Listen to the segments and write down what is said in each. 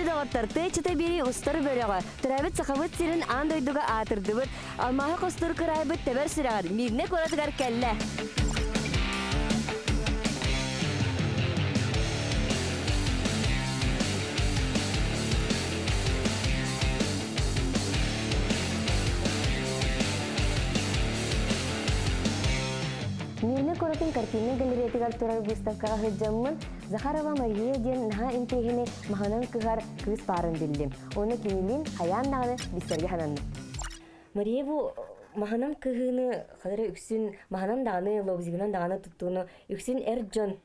доҕоттор, тыа биэрии устар бөлөҕө, төрөөбүт Сахабыт сирин аан дойдуга аатырдыбыт, алмааһы хостуур кыраайбыт тэбэр сүрэҕэр Миирнэ куоратыгар кэллэ. Миирнэ куоратын картиннай галереятыгар турар выставкаҕа сылдьаммын, Захарова Мария диэн наһаа интэриэһинэй маһынан кыһар кыыс баарын биллим. Уонна кинилиин хайаан даҕаны билсэргэ сананным. Мария бу маһынан кыһыыны хадары үксүн маһынан даҕаны, лобзигынан даҕаны туттууну үксүн эр дьон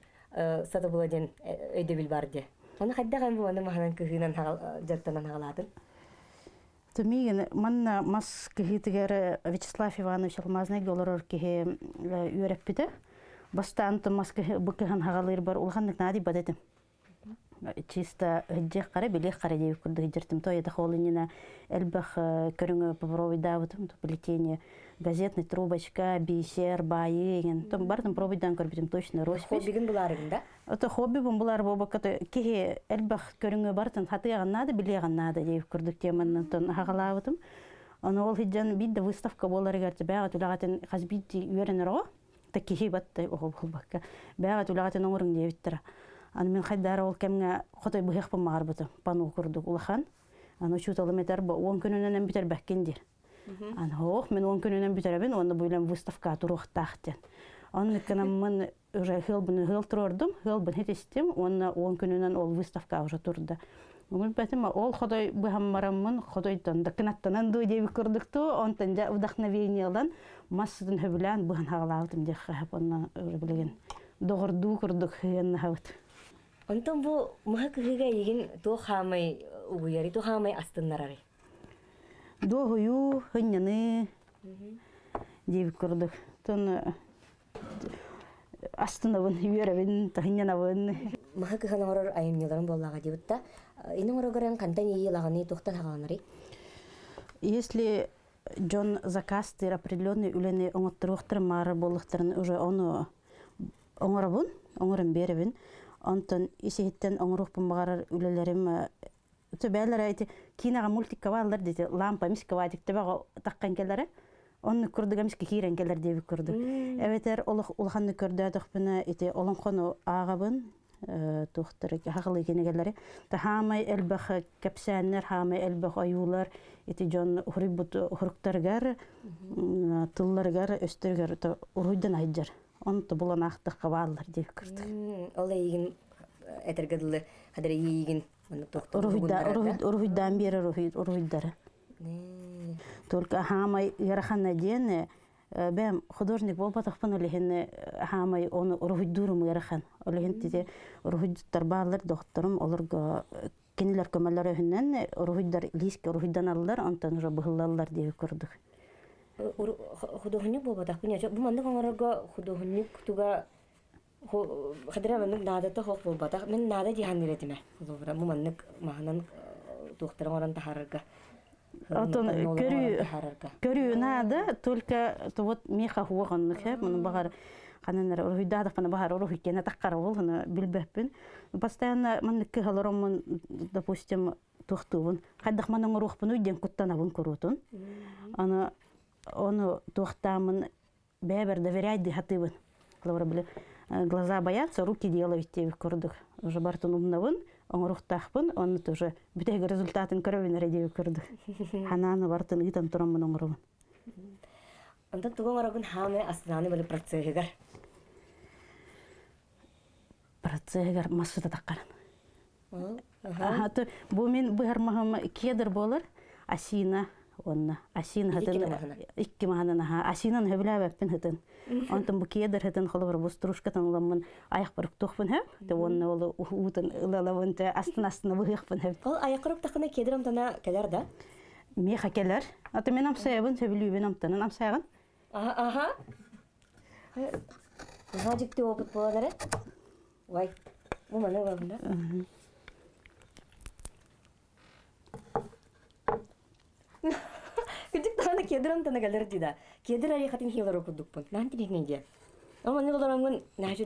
сатабыла диэн өйдөбүл бар дии. Аны хайдах эн бу аны маһынан кыһыынан дьарыктанан хаҕалаатын? Миигин манна мас кыһыытыгар Вячеслав Иванович Алмазныйга олорор киһи үөрэппитэ. Бастаан мас бу кыһан хаҕалыырбар улаханнык наадыйбат этим. Чисто ыһдьыах хара, билиэх хара диэбит курдук ыһдьыртым. То это холынина элбэх көрүҥү попробуйдаабытым. Плетение газетный трубочка, бисер, баайыы деген. Том бартын пробуйдаан көрбүтүм точно роспись. Хоббигин булаарыгын да? Ото хоббибун булар буолбакка киһи элбэх көрүҥү барытын хатыаҕын наада, билиэҕин наада диэбит курдук теманнан тон хаҕалаабытым. Ону ол сылдьан биир да выставка буоларыгар бэҕэ түлэҕэтин хас биирдии үөрэнэр оҕо та киһи батта оҕо буолбакка бэҕэ түлэҕэтин оҥоруҥ диэбиттэрэ. Аны мин хайдаара ол кэмҥэ хотой быһыахпын баҕарбытым. Панно курдук улахан. Аны учууталым этэр бу уон күнүнэн бүтэрбэккин диир. Аны ох мен уон күнүнэн бүтэрэбин уонна бу үлэм выставка туруохтаах диэн. Оннук гынаммын уже ыалбын ыал туруордум, ыалбын хитистим уонна 10 күнүнэн ол выставка уже турда. Билбэтим ол ходой быһаммараммын ходойтон да кынаттанан дуу диэбит курдукту, онтон дьэ вдохновение ылан массытын хөбүлээн быһан хаҕалаабытым диэххэ онно билигин доҕордуу курдук сыһыаннаһабыт. Онтон бу маһы кыһыыга эйигин туох хаамай угуйарый, туох хаамай астыннарарый? Дуоһуйуу, һынньаныы диэбит курдук. Тон астынабын, үөрэбин, таһынньанабын. Маһы кыһан оҥорор айымньыларын буоллаҕа диэбит да, ини оҥорогорон хантан иилаҕыный, туохтан хаҕаланарый? Если дьон заказтыыр определенный үлэни оҥотторуохтарын маары буоллахтарын уже ону оҥоробун, оҥорон биэрэбин. Онтон ис-иһиттэн оҥоруохпун баҕарар үлэлэрим Бээлэрэ ити киинэҕэ мультикка бааллар дии лампа эмискэ вадиктебаҕа таххан кэлэрэ оннук курдук эмискэ киирэн кэлэр диэбит курдук эбэтэр олох улаханнык көрдөөтөхпүнэ ити олоҥхону ааҕабын туохтары хаҕылыы кинигэлэри хаамай элбэх кэпсээннэр хаамай элбэх ойуулар ити дьон уһуруйбут уһуруктарыгар тылларыгар өстөрүгэр уруйдан айдьар онто булан аахтахха бааллар диэбит курдук ол эйигин этэргэ дылы хадыр эйигин Уруһуйдаан биэрэр уруһуйдары. Только хаамай ыарахана диэн бэм художник буолбатахпын ол иһин хаамай ону уруһуйдуурум ыарахан. Ол иһин тити уруһуйдуттар бааллар докторум олорго кинилэр көмөлөр өһүнэн уруһуйдар лиискэ уруһуйданаллар онтон уже быһыллаллар диэби курдук. Художник буолбатахпын бу маннык оҥорорго художник туга Хадыра маннык наадата суох буолбатах. Мин наада дии саныыр этим ээ. Холобура, бу маннык маһынан туохтары оҥорон таһаарарга. Отон көрүү көрүү наада, только то вот меха хуох оннук һэ, муну баҕар ханан эрэ уруһуйдаатахпына баҕар уруһуй кэнэ таххара ол ону билбэппин. Постоянно маннык кыһалароммун, допустим, туохтуубун, хайдах маны оҥоруохпунуй диэн куттанабын куруутун. Аны ону туохтаамын бэйэбэр доверять дии сатыыбын. Холобура, били глаза боятся, руки делают диэбит курдук. Уже бартын умнабын, оҥоруохтаахпын, онно тоже бүтэһик результатын көрөбүн эрэ диэбит курдук. Ханааны бартын ыытан тураммын оҥоробун. Онтон тугу оҥорогун хаамай астынааны били процеһыгар? Процеһыгар массыта таххаран. Бу мин быһар кедр буолар, осина уонна осина хытын икки маһынан аха осинаны хөбүлээбэппин хытын. Онтон бу кедр хытын холобур бу стружкатын ыламмын аяқпар уктуохпун хөп. Те уонна ол уутун ылалабын те астын астына быһыахпын хөп. Ол аяқпар уктахына кедр амтана кэлэр да? Миэхэ кэлэр. Аты мен амсайабын, сөбүлүүбүн амтанын амсайаҕын. Аха. Наһаа дьикти опыт буолан эрэ. Ой, бу маны ылабын да. Кырдьык даҕаны кедр амтана кэлэр дии да. Кедр арехатын хилору курдукпун. Наһан тириһинэй диэ. Ол маннык олороҥҥун наһаа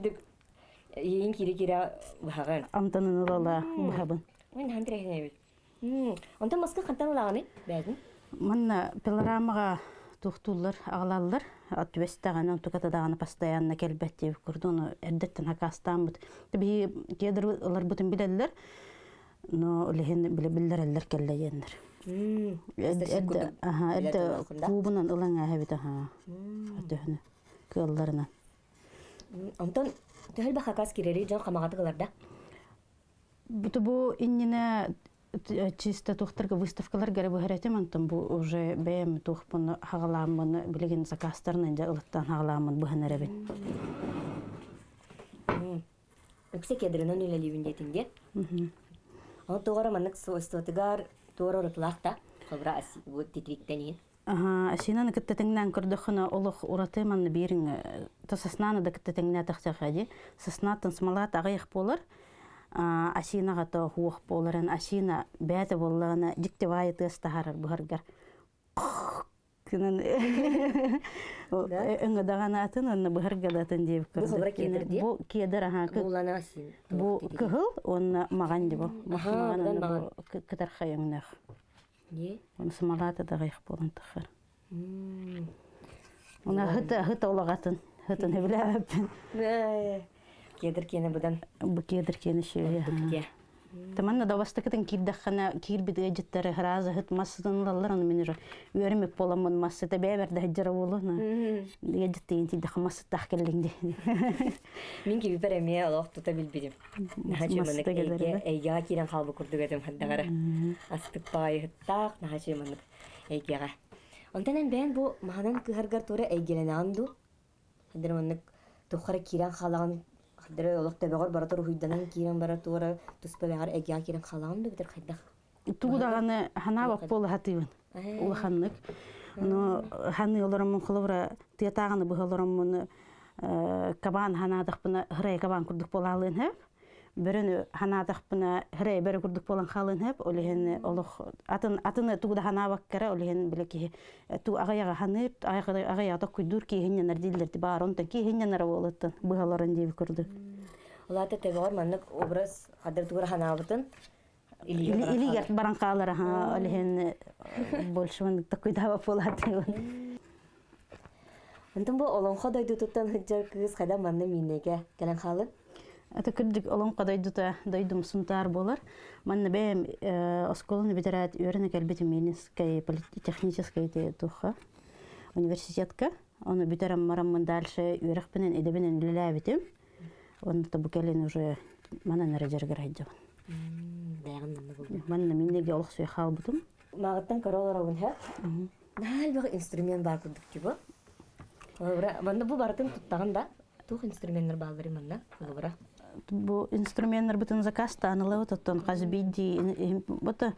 иэйин киирэ-киирэ быһаҕын. Амтанын ылала быһабын. Мин наһан тириһинэйбит. Онтон маска хантан ылаҕыный бэйэтин? Манна пилорамаҕа туохтууллар, аҕалаллар. Түбэстэҕинэ, онтуката даҕаны постоянно кэлбэт диэбит курдук, ону эрдэттэн хакаастааммыт. Биһи кедр ыларбытын билэллэр, но илиһин билэ биллэрэллэр кэллэ диэннэр. Эрдэ эрдэ куубунан ылан ааһабыт аха. Төһөнө кыалларынан. Онтон төһөл хакас кирэри дьон хамаҕатык ылар да? Бу иннинэ чисто туохтарга выставкаларга эрэ быһар этим, онтон бу уже бэйэм туохпун хаҕалааммын билигин заказтарынан дьэ ылыттан хаҕалааммын быһан эрэбин. Үксэ кедрынан үлэлиибин диэтиҥ диэ. Ол тугара маннык свойствотыгар туора урутулаах да холбура бу титириктэн иһин. Асинаны кытта тэҥнээн көрдөххүнэ олох ураты манна биириҥ то соснааны да кытта тэҥнээтэхтэхэ дии. Соснаттан смолат аҕыйах буолар. Асинаҕа то хуох буоларын асина бэйэтэ буоллаҕына дьикти баайы тыас таһаарар буһаргар гынан өҥө даҕаны атын уонна быһарга да атын диэбит Бу холбура кедр дии? Бу кедр аһаа Буулана асин. Бу кыһыл уонна маҕан дии бу. Маҕан уонна бу кытархай өҥнөөх. Оны смолата даҕайах буолан тахар. Уна хыта хыта олоҕатын хытын хөбүлээбэппин. Кедр киэнэ быдан. Бу кедр киэнэ шүөһэ. Таманна да бастакытын киирдэххинэ киирбит ыалдьыттары ырааза ыһыт массытын ылаллар ону мин уже үөрэммит буоламмын массыта бэйэбэр да сылдьара буолуо ыалдьыттыйын тиийдэххэ массыттаах кэллиҥ дии. Мин кибипэр эмиэ олох тута билбитим. Наһаа маннык эйгэ эйгэҕэ киирэн хаалбыт курдук этим хандаҕара. Астык баайыһыттаах наһаа маннык эйгэҕэ. Онтон эн бэйэн бу маһынан кыһаргар туора эйгэлэнэҕин дуу? Ханна маннык туххара киирэн хаалаҕын ханна олох төбөҕөр бара туруһуйданан киирэн бара туора туспа бэҕэр эйгэҕэ киирэн хаалаҕын дуу битэр хайдах? Тугу даҕаны ханаабап буола сатыыбын улаханнык. Но ханыы олороммун холобура тыатааҕыны быһа олороммун кабаан ханаадахпына хырай кабаан курдук буолаалыан сөп. Бөрөнү ханаатахпына хырай бөрө курдук буолан хаалыан сөп. Ол иһин олох атын атыны тугу да ханаабаккара ол иһин бile киһи ту аҕыйаҕа ханыыр аҕыйаҕа токкуйдуур киһиннэнэр дииллэр баар онтон киһиннэнэр буолуттан быһаларын диэби курдук. Улаата төбөҕөр маннык образ хадыр тугура ханаабытын Илигэр баран хаалар аха ол иһин больше маннык такуйдаабат буолаатыыбын. Онтон бу олоҥхо дойдутуттан сылдьар кыыс хайда манна миинэгэ кэлэн хаалын? Это кырдьык олоҥхо дойдута дойдум Сунтаар буолар. Манна бэйэм оскуоланы бүтэрээт үөрэнэ кэлбитим Мининскэй политехническай туохха университетка. Ону бүтэрэн бараммын дальше үөрэхпинэн идэбинэн үлэлээбитим. Онно бу кэлин уже манан эрэ дьарыгар сылдьабын. Бэйэҕин манна булдум. Манна миннеге олох суя хаалбытым. Мааҕыттан көрө олоробун һэ. Наһаа элбэх инструмент баар курдук типа. Холобура, манна бу барытын туттаҕын да? Туох инструменнар баалларый манна? Холобура. Бу инструменнарбытын заказтаан ылабыт, оттон хас биирдии бото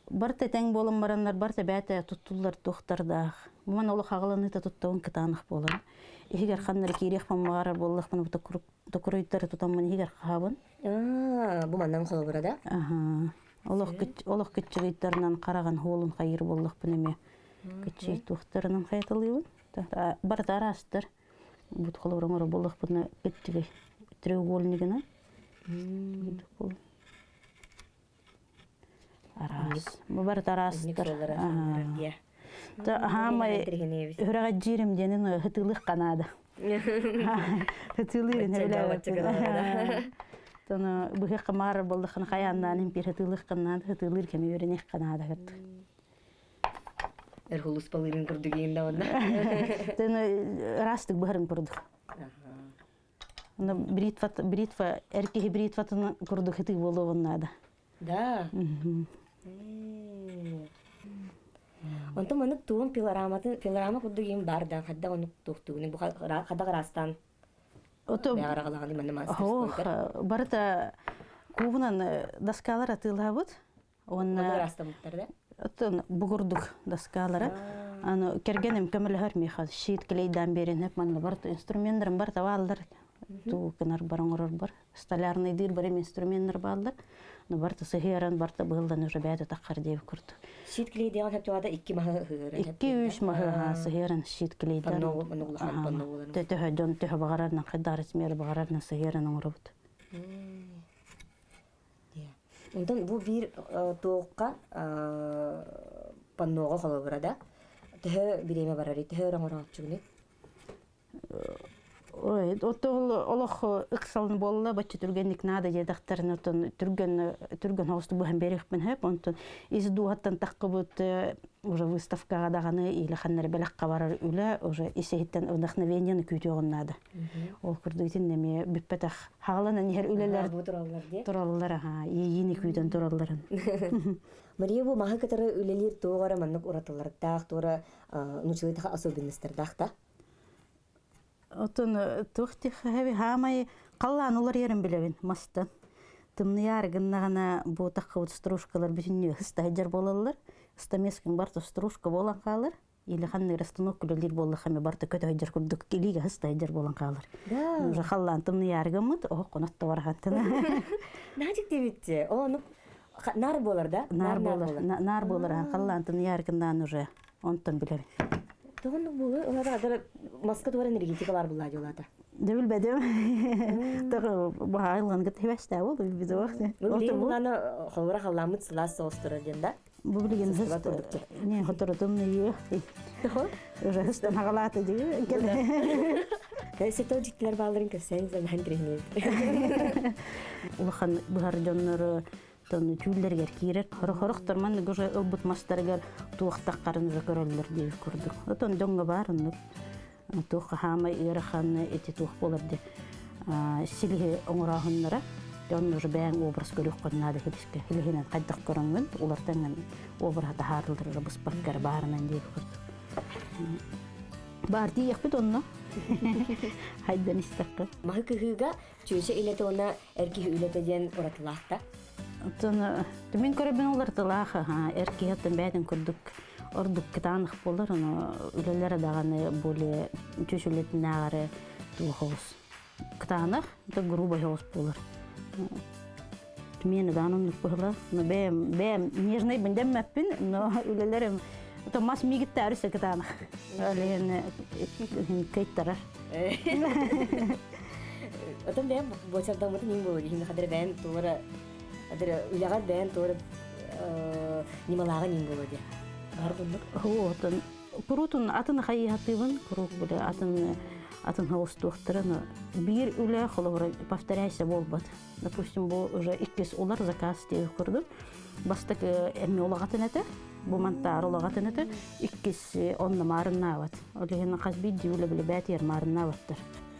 барыта тэҥ буолан бараннар барыта бэйэтэ туттуллар туохтардаах. Ман олох аҕаланыыта туттабын кытаанах буолан. Иһигэр ханна эрэ киириэхпин баҕарар буоллахпына бу токуруйдары тутаммын иһигэр хаһабын. Бу манан холобура да? Аха. Олох кыччыгыйдарынан хараҕын хуолун хайыр буоллахпын эмиэ кыччый туохтарынан хайаталыыбын. Барыта араастар. Бут холобура оҥоро буоллахпына кыччыгый треугольнигынан. Араас. Бу барыта араастар. Хаамай үрэҕэдьиирим диэнин хытыылых канаада. Хытыылыыр нөбүлээбэппин. Тону быһыахха маар буоллаххына хайааннаан импиир хытыылых канаада хытыылыыр кэми үөрэниэх канаада кырдык. Эр хулуспалыырын курдук иин да онна. Тону ыраастык быһарын курдук. Бритва бритва эр киһи бритватын курдук хытыы буолуоҕун наада. Да. Онтон маннык туом пилораматын пилорама курдук им бар да хадда оннук туохтугуну бу хадда ыраастаан Ото бэҕараҕалаҕаны манна мастерскойдар. Барыта куубунан доскалар атыылаабыт. Уонна ыраастаммыттар да? Оттон бугурдук доскалара. Аны кэргэним көмөлөһөр миэхэ щит клейдаан биэрэн манна барыта инструменнарым барыта бааллар. Туу гынар бар оҥорор бар. Столярныйдыыр барым инструменнар бааллар. Ну барыта сыһыаран барыта быһыллан уже бэйэтэ таххар диэбит курдук. Щит клейдээҕин сөптөөҕө икки маһы ыһыаран. Икки үс маһы сыһыаран щит клейдаан. Панно улахан панно буолан. Төһө дьон төһө баҕарарынан хайдах размер баҕарарынан сыһыаран оҥоробут. Онтон бу биир туохха панноҕа холобура да төһө бириэмэ барарый, төһө өр оҥорооччугунуй? Ой, оттон олох ыксалын буолла, бачча түргэнник наада диэтэхтэринэ, оттон түргэн түргэн соҕустук быһан биэриэхпин сөп. Онтон ис дууһаттан таххыбыт уже выставкаҕа даҕаны или ханна эрэ бэлэххэ барар үлэ уже ис иһиттэн вдохновениены күүтүөҕүн наада. Ол курдук итиннэ эмиэ бүппэтэх хааланан иһэр үлэлэр тураллар дии. Тураллар, аха, иэйиини күүтэн туралларын. Мария бу маһы кытары үлэлиир туох эрэ маннык уратылардаах, туора нучылыйтаха особенностардаах да? Отон туох тиххэби хаамай халлаан уларыйарын билэбин мастан. Тымныйаар гыннаҕына бу таххыбыт стружкалар бүтүннүү ыстаһыдьар буолаллар. Ыстамескин барта стружка буолан хаалар. Или ханнык расстановка үлэлиир буоллахха эмэ барыта көтө сылдьар курдук илиигэ сыста сылдьар буолан хаалар. Уже халлаан тымныйаары гыммыт, оһох конотто барахантына. Наадьык диэбитти. Ол ону нар буолар да? Нар буолар. Нар буолар. Халлаан тымныйаары гыннаан уже онтон билэбин. Тоҕоннук буолуй? Олата маска туора энергетика бар булла дьолата. Дэ билбедим. Тағы баһайлан гыт хебәстә бул бизох. Бу буланы холбора халламыт сылаас соус турар диэн да? Бу билигин не хоторотум не Уже хыстан хагалааты дии. Сетол дьиктилер бааларын көрсөң санаан кириһинин. Улахан быһар дьоннору тон түүллэригэр киирэр. Хорохтор маннык уже ылбыт мастарыгар туохтаххарын уже көрөллөр диир курдук. Отон дьоҥҥо баар оннук туох хаамай ыарахан ити туох буолар ди силиһи оҥорооһуннара дьон уже бэйэҥ образ көрүөххүн наада хилискэ хилиһинэн хайдах көрөҥҥүн улартаҥҥын обраһа таһаарыллар быспаккар баарынан диэки курдук баар тиийэхпит онно хайдан истэххэ маһы кыһыыга чүөчэ үлэтэ уонна эр киһи үлэтэ диэн уратылаах да Оттон мин көрөбүн уларытылаах эр киһи оттон бэйэтин курдук ордук кытаанах буолар, ону үлэлэрэ даҕаны более үтүс үлэтинээҕэри туох оҕус кытаанах, да грубый оҕус буолар. Миэнэ даҕаны оннук быһыылаах. Но бэйэм бэйэм нежныйбын дэммэппин, но үлэлэрим то мас миигиттэ арыса кытаанах. Ол иһин кыйтарар. Отон бэйэм буочардаммытын иһин буолуо иһин хадыр бэйэм туора адыр үлэҕэр бэйэм туора ньымалааҕын иһин буолуо диye. Бар курдук. Отон куруутун атын хайыһатыыбын, куруук бile атын атын хоустуохтара, но биир үлэ холобура повторяйся буолбат. Допустим, бу уже иккис улар заказ диye курдук. Бастак эмми улаҕатын этэ, бу мантаар улаҕатын этэ, иккис онно маарыннаабат. Ол иһин хас биирдии үлэ били бээтиэр маарыннаабаттар.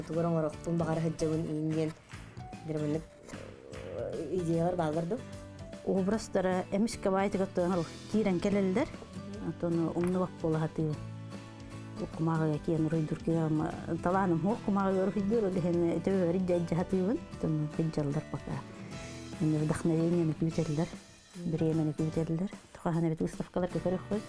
Тугар оҥорохпун баҕара сылдьабын иин диэн дирманнык идеялар бааллар ду? Образтара эмискэ баайтыгар киирэн кэлэллэр. Отон умнубат буола сатыыбын. Кумааҕыга киэн уруйдур кыам талааным хуох кумааҕыга уруйдур ол иһин төбөбөр дьэ сатыыбын. Отон сылдьаллар пока. Вдохновениены күүтэллэр. Бириэмэни күүтэллэр. Тухаһан эбит выставкаларга көрөххүт.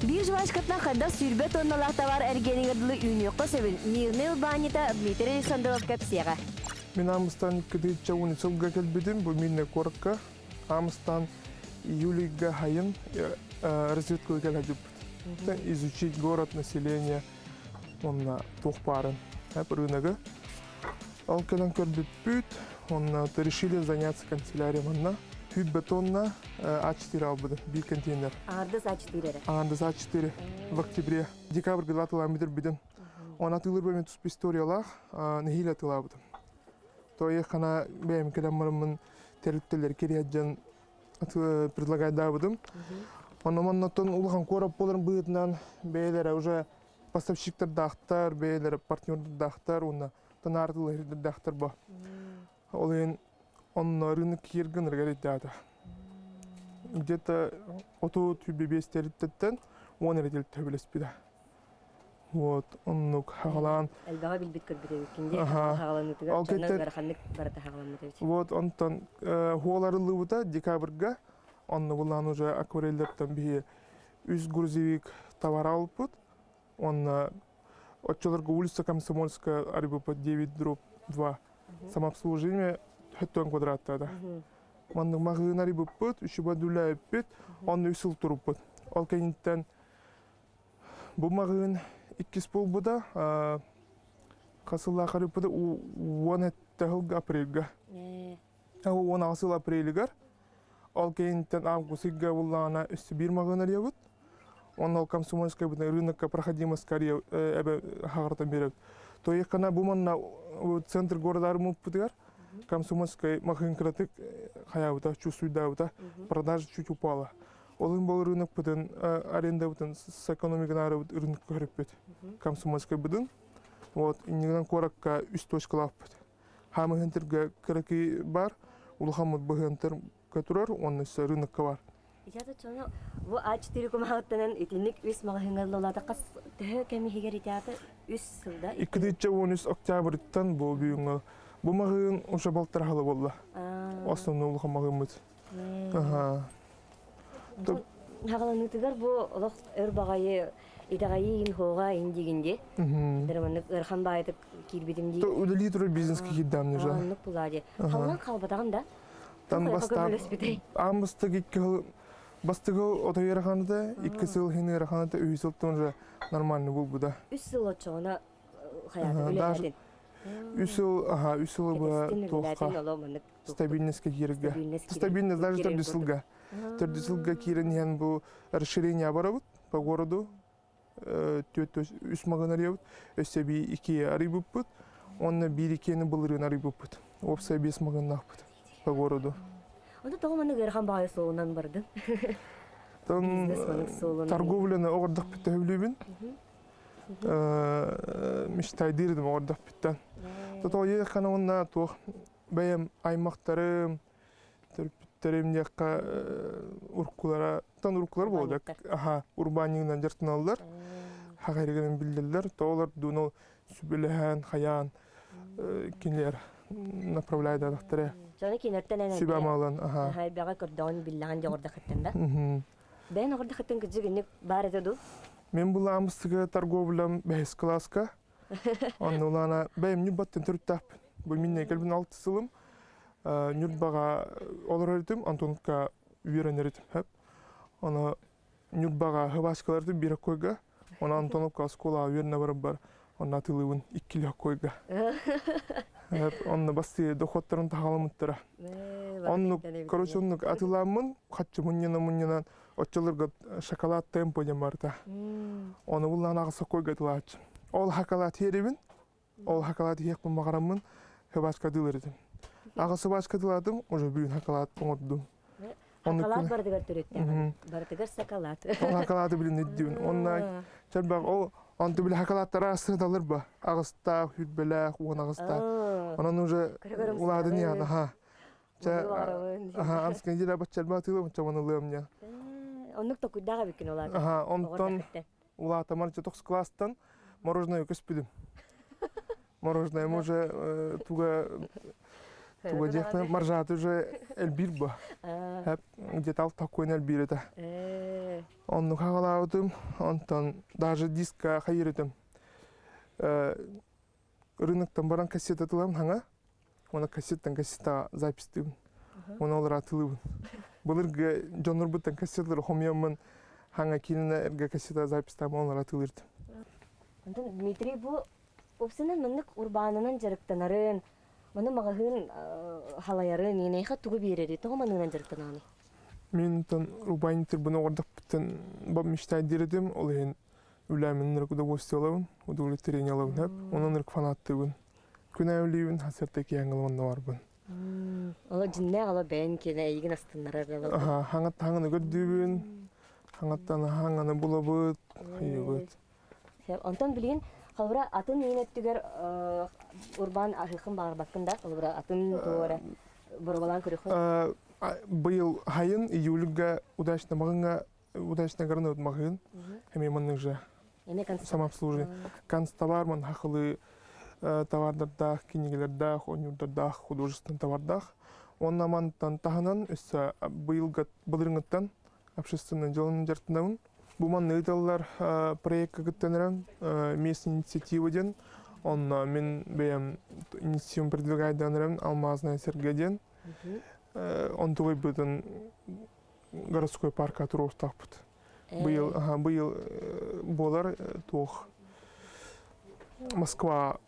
Биир жвачкаттан хайдах 20 тонналаах товар эргиэнигэр дылы үүнүөххэ сөбүн Мирный урбаанньыта Дмитрий Александров кэпсиэҕэ. Мин Амыстан кытыычча сылга кэлбитим, бу Мирный куоракка. Амыстан июльга хайын разведка кэлэдиппит. Изучить город, население, онно туох баарын рыногы. Ол кэлэн көрбүппүт, онно решили заняться канцелярией манна. Хүт бетонна А4 албыдым, биир контейнер. Аҥардас А4 эрэ? Аҥардас А4 в октябре. Декабрьга атылаан бүтэрбитим. Оны атыылыр бэйэм туспа историялаах, нэһиилэ атыылаабытым. То хана бэйэм кэлэн бараммын тэрилтэлэр кириһэддьэн предлагайдаабытым. Онно маннаттан улахан куорат буоларын быһыытынан бэйэлэрэ уже поставщиктардаахтар, бэйэлэрэ партнердардаахтар уонна танаартылардаахтар бо. Ол иһин онно рынок кииргин рыйдаата. Где-то 35 тэрилтэттэн 10 эрэ тэрилтэ билеспитэ. Вот, оннук хаҕалаан. Элбэҕи билбит көрбүт эбиккин дии. Хаҕаланыытыгар дьонно ыараханнык барыта хаҕаламмыт эбит. Вот, онтон хуоларыллыбыта декабрьга онно булаан уже акварельдертан биһи үс грузовик товар алыппыт. Онно оччолорго улица Комсомольская, РБП 9 дробь 2 самообслуживание хөттөн квадраттада. Маннык маҕыын арыйбыппыт, үчүбэ дүлээппит, онно үс сыл туруппут. Ол кэнниттэн бу маҕыын иккис буолбута. Хасыллаах арыппыта 17 сылга апрельга. 16 сыл апрелигар. Ол кэнниттэн август ыйга буллаҕына өссө биир маҕаһыын арыйабыт. Онно ол комсомольскай рынокка проходимость эбэ хаҕыртан биэрэбит. То бу манна центр города арыммыппытыгар комсомольскай маҕаһыын кыратык хайаабыта, чувствуйдаабыта, продажа чуть упала. Ол иһин бұл рынокпытын арендабытын с экономиканы рынок көрүппүт. Комсомольскайбытын. Вот, иннигинэн куоракка үс точкалаахпыт. Хаамыһынтырга кыракый бар, улахаммыт быһыантырга турар, уонна өссө рынокка бар. Ичата чону бу А4 кумаҕыттанан итинник үс маҕаһыыҥҥа ыллалаата хас төһө кэм иһигэр итиата үс сылда? 2013 октябрьтан бу бүгүҥҥү бу маҕаһыын уже балтарахалы буолла. Основной улахан маҕаһыыммыт. Аха. Хаҕаланыытыгар бу олох өр баҕайы итэҕэйии хоҕа индигин ди. Драманнык ырхан баайытык киирбитим дии. Үлэлии турар бизнес киирдам нужа. Оннук булаа ди. Халлан халбатаҕын да? Там бастаан аан бастык икки сыл бастыгы отой ыараханыта, икки сыл хин ыараханыта, үһүс сылтан уже нормально булбуда. Үс сыл оччоҕуна хаyaаты үлэлээтин. Үс сыл, аха, үс сыл бу туохха стабильностька киирэргэ. Стабильность даже төрдүс сылга. Төрдүс сылга киирэн иһэн бу расширение барабыт по городу. Түөрт үс маҕаһыын арыйабыт. Өссө би икки арыйбыппыт. Онно биир иккиэни былырыын арыйбыппыт. Уопсай биэс маҕаһыыннаахпыт по городу. Онто тоҕо маннык ыарахан баҕайы суолунан бардын? Тон торговляны оҕордохпут төһүлүүбүн. Мечтайдыыр оҕордохпуттан. Тото хана уонна туох бэйэм аймахтарым, төрөппүттэрим диэххэ уруккулара тан уруккулар буолда аха урбаанньыгынан дьарыктаналлар хахайрыгынан биллэллэр тоолор дуунал сүбэлэһэн хайаан кинилэр направляйдаатахтара Дьону кинилэртэн эн сүбэ амалан аха элбэҕи көрдөҕүн биллэҕин дьоҕурдахыттан да бэйэн оҕордахыттан кыдьык инник баар этэ дуу Мен булаамыстыгы торговлям бэһис класска онно улаана бэйэм ньурбаттан төрүттээхпин бу минней кэлбин алты сылым Ньурбаҕа олорор этим, Антоновка үөрэнэр этим. Оны Ньурбаҕа хыбаачкалардым биир койга, оны Антоновка оскуолаҕа үөрэнэ барарбар, онно атыылыыбын иккилэх койга. Онно бастыы доходторун таһаламыттара. Оннук, короче, оннук атыылааммын, хаччы мунньана-мунньанан, оччолорго шоколад темпо диэн барыта. Оны буллаан аҕыс койга атылааччы. Ол шоколад иһэрибин, Ол шоколад иһиэхпин баҕараммын сыбааскадыылар этим. Аҕа сыбааскадыылаатым, уже бүгүн шоколад оҥордум. Шоколад барытыгар төрүттээх. Барытыгар шоколад. Ол шоколады билин өйдүүбүн. Онна чэрбэх ол онту били шоколадтара сыдалыр ба. Аҕыстаах, хүрбэлээх, уон аҕыстаах. Онон уже улаадын яан, аха. Чэ, аха, анскын дьилэ баччалба атыылым, чаманылыам ня. Оннук токуйдаах эбиккин улаата. Аха, онтон улаатамар тохс класстан мороженое көспүдүм. Мороженое уже туга туга диэхпин маржаты уже элбиир бу. Хэп где-то алта койн элбиир этэ. Оннук хагалаабытым, онтон даже диска хайыр этим. Рыноктан баран кассета тылам хаҥа, Уонна кассеттан кассета записьтыыбын. Уонна олор атылыыбын. Былыргы дьоннорбуттан кассеталары хомуйаммын хаҥа киинэ эргэ кассета записьтаам олор атылыыртым. Онтон Дмитрий бу уопсайынан маннык урбаанынан дьарыктанарын, маны маҕаһыын халайарын, эйиэхэ тугу биэрэри, тоҕо манныгынан дьарыктанаҕыный? Мин онтон урбаанньыктарбын оҕордохпуттан бап мечтайдыыр этим, ол иһин үлээмин ынырык удовольствие ылабын, удовлетворение ылабын сөп, онон ынырык фанаттыыбын. Күн аайы хасырта киэҥ ылыманна барбын. Оло дьиннээх оло бэйэн киэнэ эйигин астыннарар Аха, хаҥат хаҥаны көрдүүбүн, хаҥаттан хаҥаны булабыт, хайыбыт. Онтон билигин холобура атын иин өттүгэр урбаан аһыаххын баҕарбаккын да холобура атын туора боруобалаан көрүөххүн Быйыл хайын июльга удачно маҕыҥҥа удачно гарнут маҕыын эмиэ маннык же самообслуживание канцтовар ман хахылы товардардаах кинигэлэрдээх оонньуурдардаах художественный товардаах уонна мантан таһынан өссө быйылга былырыҥҥыттан общественный дьыаланы дьарыктанабын бу манна ыыталлар проекка кыттан местная инициатива диэн онно мин бэйэм инициативам продвигайдаан эрэн алмазная серге диэн онтугайбытын городской парка туруохтаахпыт. Быйыл, быйыл буолар туох Москва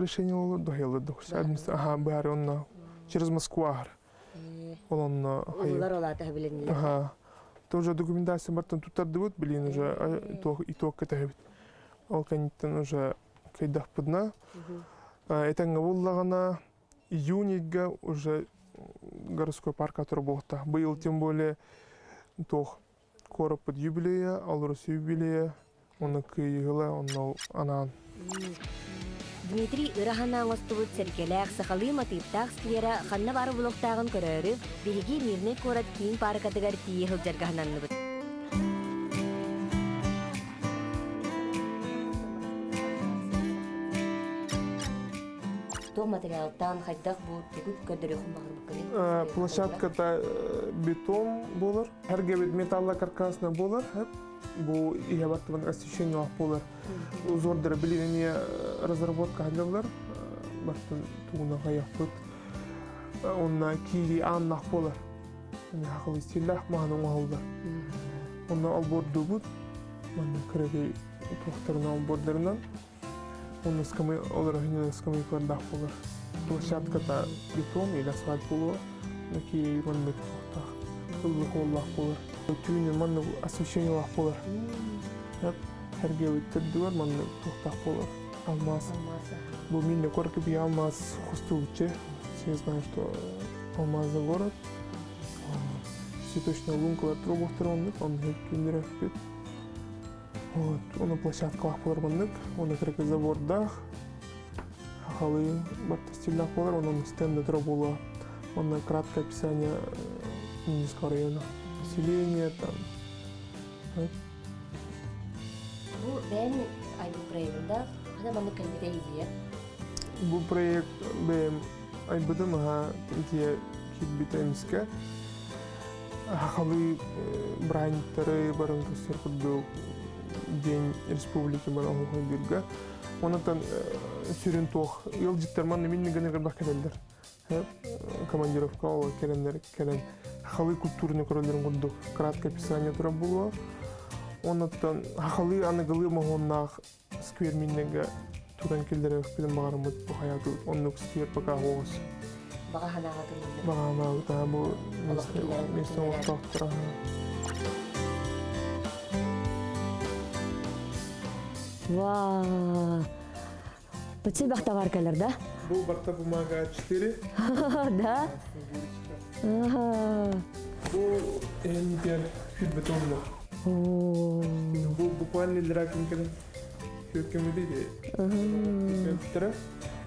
решение олор дохеллар дохс ага баары онно через Москву ахар ол онно Улар олаата билиннилер. Ага. Тоже документация бартан туттардыбыт, билин уже итог кэтэһэбит. Ол кэнниттэн уже кыйдахпытына этэҥҥэ буллаҕына июньга уже городской парк буолта. Быйыл тем более туох куораппыт юбилейа, Алроса юбилейа, оны кыйыгыла, онно анаан. Дмитрий ыраһана оҥостубут сэргэлээх сахалыы матыыптаах сквера ханна баар булуохтааҕын көрөөрү, биһиги Мирнэй куорат киин пааркатыгар тиийэ сылдьарга сананныбыт. Туох материалтан хайдах бу тугу көрдөрүөхүн баҕарбыккыный? Площадката бетон буолар. Эргэбит металлокаркасный буолар. Бу иһэ баттыбын освещение буолар. Узордары билигин разработка хадьаллар. Баттын тугуна хайахпыт. Онна киири ааннах буолар. Хахылы стиллах маһан оҥоһуллар. Онно олбуордуубут. Манна кыракый туохтарынан олбуордарынан. Онно скамей олорор скамейкалардаах буолар. Площадката бетон или асфальт буолуо. Киири маннык туохтаах ыллык уоллаах буолар. Түүнүн маннык освещениелаах буолар. Эргэбит төрдүгэр маннык туохтаах буолар. Алмаз. Бу минне корки би алмаз хостуучче. Все знают, что алмазный город. Цветочная лункалар турбохтар оннук, он күндүрөкпүт. Вот, оны площадкалаах болар маннык, оны кыракы забордаах, хахалы барта стильдаах болар, онон стенда тура буолуо. Онно краткое описание Минского района. Население там. Бу бэйэн айбыт проегында хана маннык кэлбитэ идея? Бу проект бэйэм айбытым аха идея киирбитэ эмискэ. Хахалы бырааһынньыктары барын көстөр курдук День республики бар оһуохайдыырга. Онтон сүрүн туох ыалдьыттар манна минни гына кырбах кэлэллэр. Командировка ол кэлэннэр кэлэн хахалы культураны көрөллөрүн курдук краткое описание турар буолуо. Оннуттан хахалы аныгылыы моһуоннаах сквер миннеге тутан киллэрэ баҕарыммыт бу хайатыбыт оннук сквер пока оҕус. Баҕа санааҕа туруллар. Баҕа санаабыта бу место олохтоохтор. Вау! Бытсы бахтавар кэлэр, да? Бу барта бумага 4. Да? Бу эннитер бетонно. Бу буквально лиракин кэлэн көркөмүдэ де.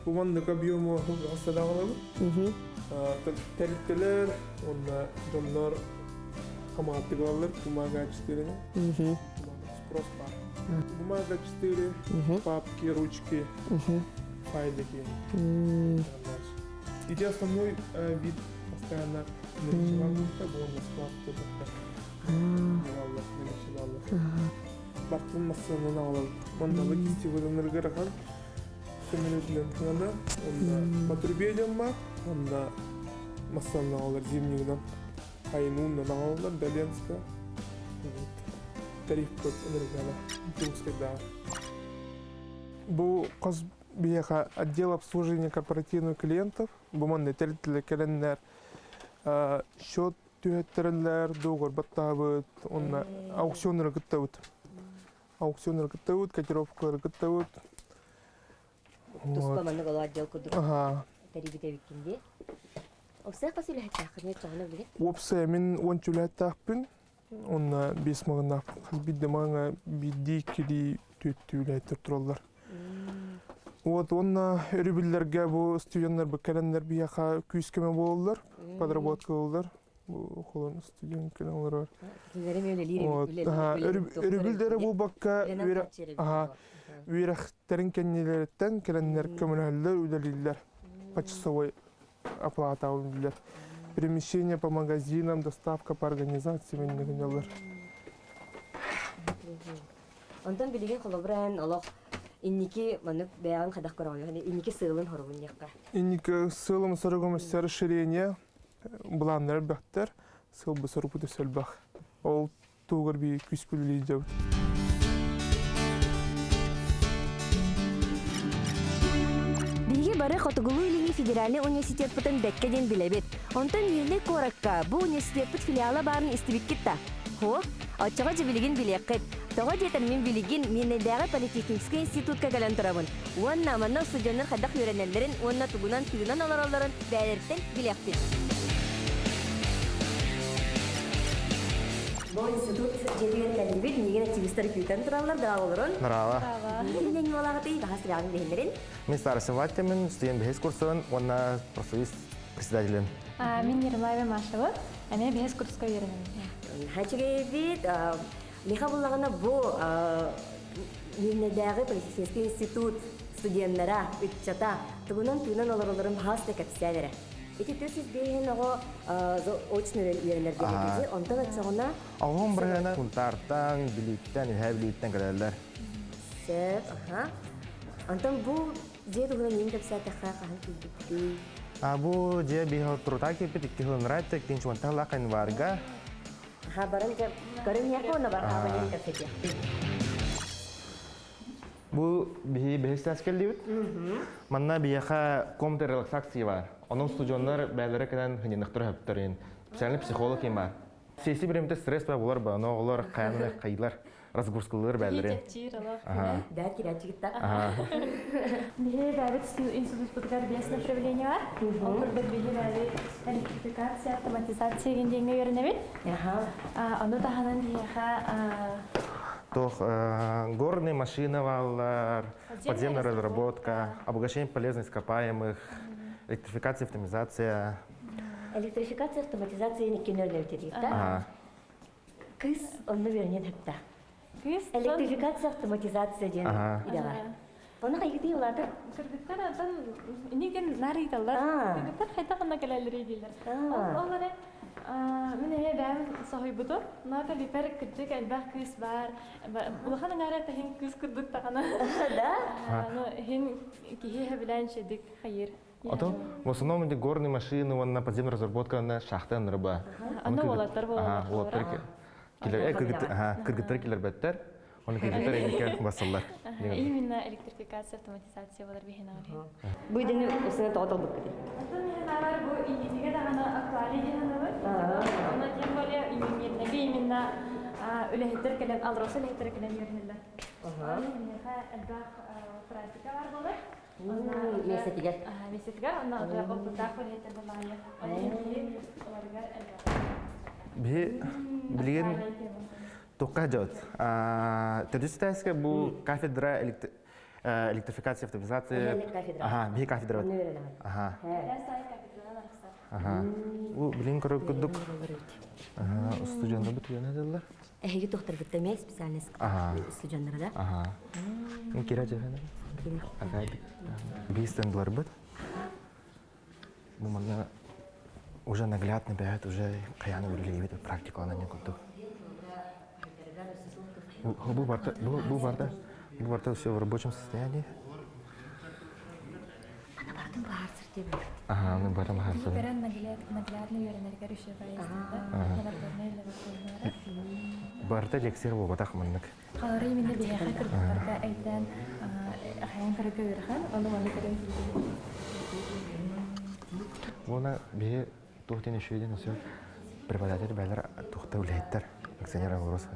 Бу маннык объему хастадаҕалабыт. Тэрилтэлэр, онна дьоннор хамааттыгалар бумага 4 Спрос бар. Бумага 4, папки, ручки, файлики. Ити основной вид постоянно нарисовал, был на склад Бартын массанын алып, онда логистика ырахан сөмөлөтүнөн тыгана, онда патрубе бар, онда массанын алар зимнигынан Айнунна агалалар Доленска. Тариф көп энергияла да. Бу қыз биһиэхэ отдел обслуживания корпоративных клиентов бу манна тэрилтэлэр кэлэннэр счет түһэттэрэллэр, договор баттаабыт, онно аукционнары кыттабыт. Аукционнары кыттабыт, котировкалары кыттабыт. Туспа маннык олоо отдел курдук тэрийбит эбиккин дии. Уопсай хас үлэһиттээххин чоҕуна билигин? Уопсай мин 10 үлэһиттээхпин. Онно биэс маҕыннаах хас биирдэ маҕаҥа биирдии иккилии түөттүү үлэһиттэр тураллар. Вот уонна өрөбүллэргэ бу студеннар бу кэлэннэр биһиэхэ күүс көмө буолаллар, подработка ылаллар. Бу холон студент кэлэн олорор. Өрөбүл эрэ буолбакка үөрэхтэрин кэннилэриттэн кэлэннэр көмөлөһөллөр, үлэлииллэр. Почасовой оплата ылыллар. Перемещение по магазинам, доставка по организациям иннигинеллер. Онтон билигин холобура эн олох инники маннык бэйэҕин хайдах көрөҕүн? Инники сыалын хоругун диэххэ. Инники сыалым соругум расширение былааннар элбэхтэр, сыл сорукпут өссө элбэх. Ол тугар би күспүлүлүү дьабыт. бары Хотугулуу-Илиҥҥи федеральнай университеппытын бэккэ диэн билэбит. Онтон Мирнэй куоракка бу университеппыт филиала баарын истибиккит да? Һуох, оччоҕо дьэ билигин билиэххит. Тоҕо диэтэр мин билигин Мирнэйдээҕи политехническай институтка кэлэн турабын. Уонна манна устудьуоннар хайдах үөрэнэллэрин уонна тугунан тыынан олороллорун бэйэлэриттэн билиэхпит. Бу институт дьиэтигэр кэллибит, миигин активистар күүтэн тураллар, даа олорон. Нрава. Кимнен ньуолаҕытый, хаһас сүрэҕин билиһиннэрин. Мин старший ваттемин, студент бэһис курсун уонна профсоюз председателин. Мин Ермолаева Машева, эмиэ бэһис курска үөрэнэбин. Хачыгэйбит, Миха буллаҕына бу Миирнэдээҕи политехнический институт студеннара, ыччата тугунан тыынан олоролорун хаһыс да кэпсээн эрэ. Ити 405 оҕо очно үөрэнэр диэн онтон оччоҕуна Оҕом бырыһыана Сунтаартан, Бүлүүттэн, Үһээ Бүлүүттэн кэлэллэр. Сөп, аха. Онтон бу дьиэ туһунан мин кэпсээтэххэ хаһан киирбиттий? А бу дьиэ биһи турута киирбит икки сылыннара иккинчи уонталаах январга. Аха, баран көрүҥүөххэ уонна бар хаабанын кэпсэтиэхпит. Бу биһи бэһис саас кэллибит. Манна биһиэхэ комната релаксации бар. Онон студеннар бээлэрэ кэлэн хыньыныктар хөптөрүн. Специальный психолог им бар. Сессия биремте стресс бар булар ба, но оҕолор хайаны хайылар, разгрузкалыыр бээлэрин. Да, кирячигитта. Биһи бэбит институтпутугар биэс направление бар. Ол курдук биһи бэбит электрификация, автоматизация деген диэҥҥэ үөрэнэбит. Ону таһынан биһиэхэ Тох горные машины баллар, подземная разработка, обогащение полезных ископаемых, электрификация, автоматизация. Электрификация, автоматизация икки да? Кыс онно үөрэнэн хатта. Электрификация, автоматизация диэн идэҕэ. Оны хайгытыы улаатар? Кыргыттар атын инигин нар ыйталлар. Кыргыттар хайдах онно кэлэллэрий дииллэр. Ол эрэ мин эһэ бэйэм соһуйбутум. Нота бипер кырдьык элбэх кыыс баар. Улахан аҥаара тэһин кыыс курдук даҕаны. Да? Ну, иһин киһи хэбилээн шедик хайыр. Ото в основном эти горные машины уонна подземная разработка на шахта рыба. Аны уолаттар буолаллар. Уолаттар килер кыргыттар килербеттер. Оны кыргыттар энике басыллар. Именно электрификация, автоматизация болар биһин Бу идени усуна тоҕо толбуккутый? Атын иһин бу иннитиге даҕаны актуальный диэн ылабыт. Онно тем более именно именно үлэһиттэр кэлэн, алроса үлэһиттэр кэлэн үөрэнэллэр. Миэхэ элбэх практика бар болар. Миэстэтигэр. Миэстэтигэр, онно опыттаах үлэһиттэр болаайы. Оларыгар элбэх. Биһи билигин Туққа дьот. Төрдүс этээскэ бу кафедра электрификация, автоматизация. Аха, биһи кафедра. Аха. Аха. Бу билин көрөр курдук. Аха, студенттар бу түгэнэ дыллар. Эһиги тохторгутта эмиэ специальность студенттара да? Аха. Кира жэхэн. Аха. Биир стендларбыт. Бу манна уже наглядно бэйэт уже хайааны үлэлиибит практикалана не курдук. Бу барта бу барта бу барта все в рабочем состоянии. Ана бартын баарсыр деп. Ага, ну бартын баарсыр. Көрөн наглядно үйренерге үше Барта лекция буолбатах маннык. Қалары именно биһиэхэ кыргыттарга өйдөөн хайан көрөргө ыарахан, ону маны көрөн Уонна биһи туох диэн үчүгэйдин өссө преподаватель бээлэр туохта үлэһиттэр акционер Алроса.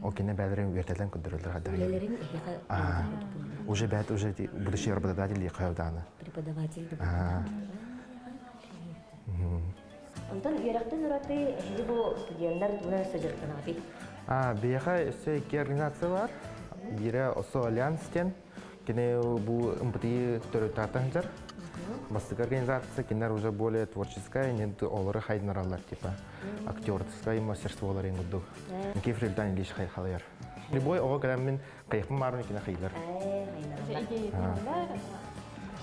Ол кине бээлэрин үөртэлэн көрдөрөллөр хайдах. Үлэлэрин эһиэхэ Уже бэт уже будущий работодатель хайдааны. Преподаватель. Онтон үөрэхтэн ураты эһиги бу студеннар тугунан өссө дьарыктанаҕытый? А, биһиэхэ өссө икки организация бар. Биирэ ОСО Альянс диэн. Кини бу МПТИ төрүттаатан сылдьар. Бастакы организация, кинилэр уже более творческая, не олору хайдынараллар, типа актерское мастерстволар ең курдук. Никифор Ильдан Ильич халайар. Любой оҕо кэлэн мин кайыхпын баарын кине хайылар.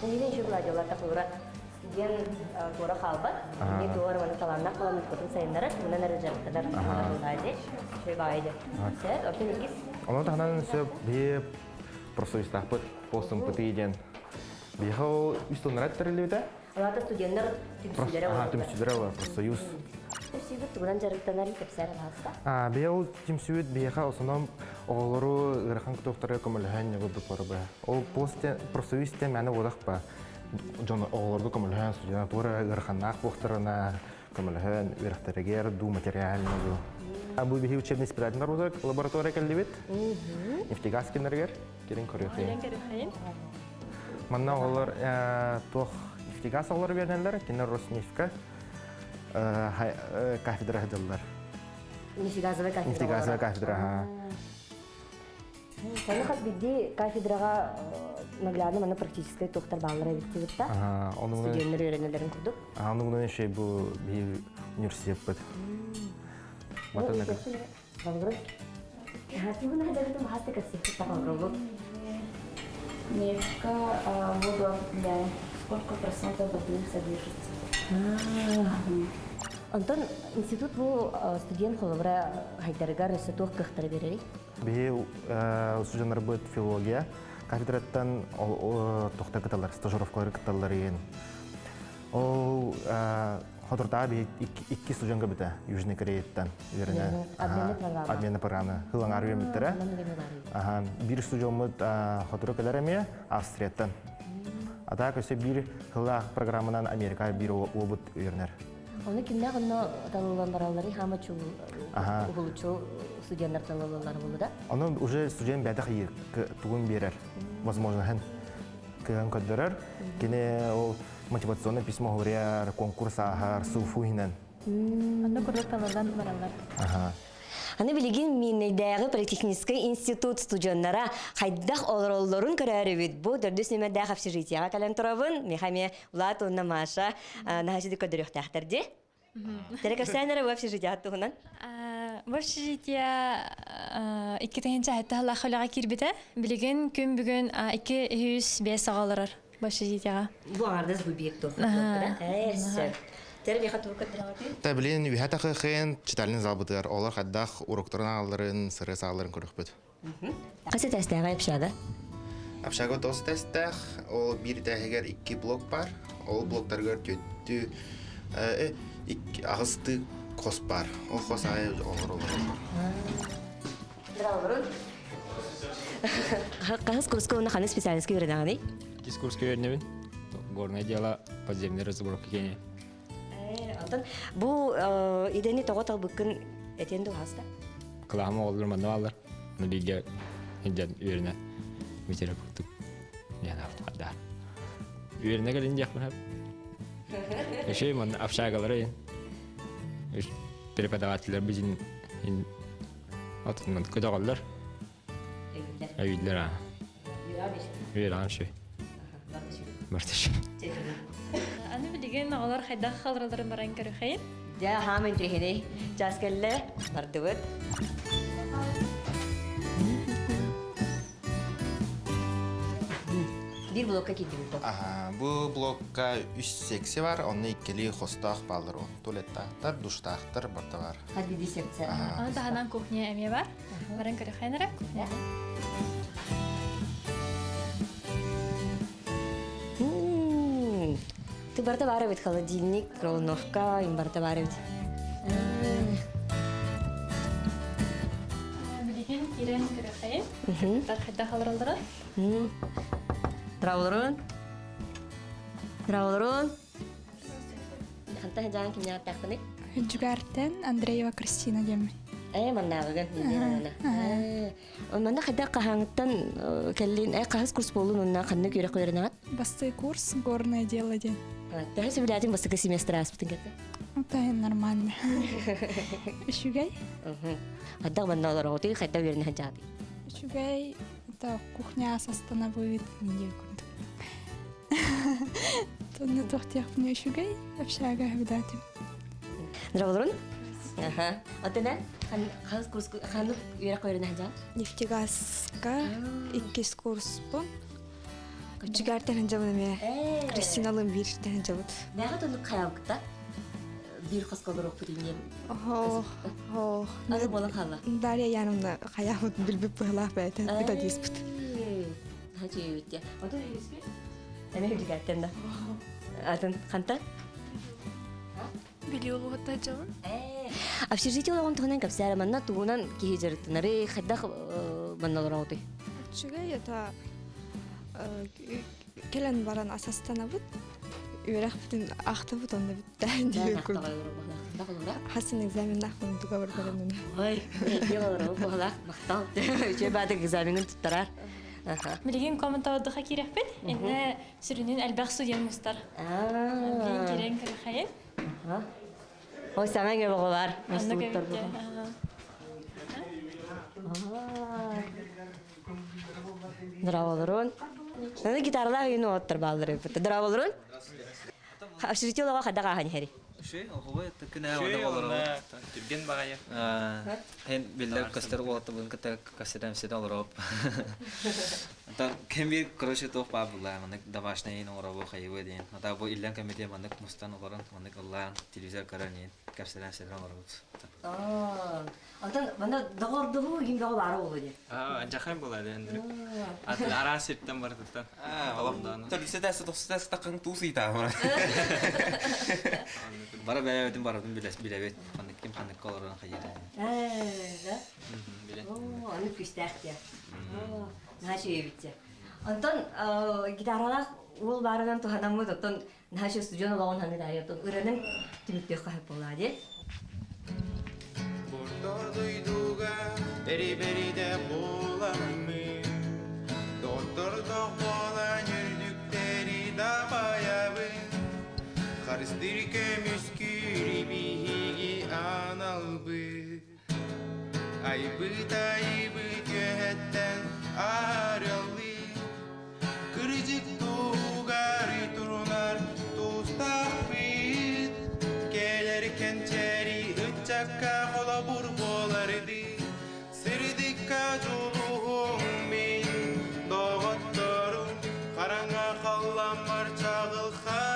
Эһиги еще буладьалар тахылыра диэн туора хаалбат. Кини туора маны талааннаах буолан хотун сайыннарар, мунан эрэ дьарыктанар буладьа. Шөй баайды. Сэр, оттон иккис? Онон таһынан сөп биһи профсоюзтаахпыт постумпытыы диэн. Биһиэхэ ол үс тыллара тэриллибитэ. Алата студенттар түмсүүлэрэ Аха, түмсүүлэрэ олар, профсоюз. Түмсүүбүт тугунан дьарыктанар кэпсээр алааста? Биһи ол түмсүүбүт биһиэхэ основном оҕолору ыарахан кутуохтары көмөлөһөн ньыгылдык барыбы. Ол пост профсоюз тем мээнэ буолах ба. Дьон оҕолорго көмөлөһөн студенттар туора ыараханнаах буохтарына көмөлөһөн үөрэхтэригэр дуу материально дуу. Бу биһи учебный испытательный лаборатория кэллибит. Нефтегаз кинеригер кирин көрүөхейин. Манна оҕолор туох нефтегаз оҕолор беренеллер, кинер Роснефтька кафедра сылдьаллар. Нефтегазовая кафедра. Нефтегазовая кафедра. Саны хас бидди кафедраға наглядно мана практическай туохтар бааллара эбит та. Студенттер үйренелерин курдук. Онугунан еще бу би университет Нефтька воду определяем, сколько процентов воды содержится. Онтон институт бу студент холобура хайдарыгар өссө туох кыахтары берерий? Биһи студенттарбыт филология кафедраттан тохта кыталар, стажировкалары кыталлар иен. Ол Хотуртаа би икки студентка бите Южный Кореяттан үөрэнэ. Обменный программа. Обменный программа. Хылаңар үөмүттэрэ. Аха, бир студиоммут хотуру кэлэр эмиэ Австрияттан. А так өссө бир хыллаах программанан Америка бир уобут үөрэнэр. Оны кимнээх онно талыллан бараллары хаама уһулуччу студенттар талыллаллар болу да? Ону уже студент бэдэх тугун берер. Возможно, кыан көрдөрөр. Кини ол мотивационный письмо говоряр, конкурс ааһар, суфу иһинэн. Онно курдук талыллан бараллар. Аха. Аны билигин Мииннэйдээҕи политехническай институт студеннара хайдах олороллорун көрөөрүбүт. Бу төрдүс нүмердээх общежитияҕа кэлэн турабын. Миэхэ эмиэ Влад уонна Маша наһаа көрдөрүөхтээхтэр дии. Тере кэпсээн эрэ бу общежития туһунан. Бу общежитие икки тыһыынча сэттэ сыллаах үлэҕэ киирбитэ. Билигин күн бүгүн 205 оҕо олорор бу общежитияҕа. Бу аҥардас бу биир туох Ээ, Тере миэхэ тугу көрдөрөҕүтүй? Та билин үһэ тахыхын читальный залбытыгар олор хайдах уроктарын аалларын, сыры саалларын көрөхпүт. Хас этээстээҕэ общага? Общага тоҕус этээстээх, ол биир этээһигэр икки блок бар. Ол блоктарыгар түөттүү икки аҕыстыы хос бар. Ол хос аайы олор олор олор. Здравствуй. Хаһыс курска уонна ханнык специальностька үөрэнэҕиний? Иккис курска үөрэнэбин. Горное дело подземный разборка киэнэ. Онтон бу идэни тоҕо талбыккын этиэн дуу хаста? Кылааһым оҕолор манна бааллар. Аны бииргэ сылдьан үөрэнэ бүтэрэ курдук диэн аахтардар. Үөрэнэ кэлин диэхпин сөп. Еще манна общагалары преподавателлэр бизин отун көтөҕөллөр. Өйүллэр аа. Үөрөҕүм шүй. Бартыш. Аны билигин оҕолор хайдах халыраларын баран көрүхэйин. Дьэ, хаамын интириэһинэй чаас кэллэ. Бардыбыт. Биир блокка киирдибит бу. Аха, бу блокка үс секция бар, онно иккилии хостоох бааллар. Туалеттаахтар, душтаахтар барта бар. Хас биирдии секция. Аны таһынан кухня эмиэ бар. Баран көрүхэйин эрэ. Ты барта бар эбит холодильник, микроволновка, им барта бар эбит. Билигин киирэн көрүхэйин. Хайдах алыраллара? Травларун. Травларун. Хантан жаан кимне аттаахпыный? Дьүгээртэн Андреева Кристина диэммин. Ээ, маннааҕыгын Э, манна хайдах хаһааҥыттан кэллин, э хаһыс курс буоллун уонна ханнык үөрэх үөрэнэҕит? Бастакы курс горное дело диэн. Төһө сөбүлээтиҥ бастакы семестр ааспытын кытта? Оттон нормально. Үчүгэй. Хайдах манна олороҕутуй, хайдах үөрэнэ сылдьаҕытый? Үчүгэй, это кухня остановит, не курдук. Тонна туохтиахпын үчүгэй, общага видатым. Здраволорун? Аха. Оттон хаһыс курс ханнык үөрэх үөрэнэ сылдьаҕын? Нефтегазка иккис курспун. Үчүгэртэн сылдьабын эмиэ. Кристиналыын биир сылдьабыт. Бэҕэ тоннук хаябыкта биир хоско олоруохпут инниэн. Оһо, оһо. Аны буолан хаалла. Дарья Яновна хайаабыт билбит быһылаах бэйэтэ методиспыт. Хачыйбыт Отun үгүскү? Эме үрдүгэртэн да. Атын хантан? Били улуһутта дьон. Общежитие олоҕун туһунан кэпсээр манна тугунан киһи дьарыктанары хайдах манна олороҕутуй? Үчүгэй это. Кэлэн баран асастанабыт. Үөрэхпитин ахтабыт онно бүттээн диир курдук. Хасын экзаменнаахпын туга барбарымын. Ой, не олору буолах махтал. Үчүгэй баатык экзаменын туттарар. Билигин комментатордуха киирэхпит. Инне сүрүнүн элбэх студент мустар. Билигин киирэн көрөхайын. Ой, саҥа иҥэ боҕолар. Оннук эбит. Здраволорун. Аны гитаралаах үйүн оттор бааллар эбит. Здраволорун. Общежитие олоҕо хайдах ааһан иһэри? Шүй, оҕобой тыкына онно олорор. Түрген баҕайы. Хэн биллэр көстөр уолаттабын кытта кассетам ситэ олороп. Ата кем бир короче туох баар булла маннык домашний оҥоробу хайыбы диэн. Ата бу иллэн комитет маннык мустан олорон маннык ыллаан телевизор көрөн иин кэпсэлэн ситэн олоробут. Онтон манна доҕордоһуу иһин бөҕө баара буолуо дии. Жахай буолар Андрей. Атын араас сиртэн барытыттан. Төрүсэтэ тохсута сытаккан туус ыйтаамара. Бара бэйэбитин барытын билэбит. Ханнык ким ханныкка олорон хайыыр. Да? Билэн. Аны күүстээх диэ. Наһаа үчүгэй Онтон гитаралаах уол баарынан туһанаммыт, оттон наһаа үчүгэй студент олоҕун ханыы оттон ырыанан түмүктүөххэ сөп буоллаа дии. Бордо дойдуга бэри-бэридэ буоламмын, Доҕоттордоох буолан үрдүктэри дабайабын, Харыстыыр көмүскүүр биһиги аналбыт. Айбыт айыбыт үөһэттэн арыаллыы, Кырдьык туһугар турунар тустаахпыт. Кэлэр кэнчээри ыччакка холобур буолардыы, Сырдыкка дьулуһуҥ мин доҕотторум, Хараҥа халламмар чаҕылхай.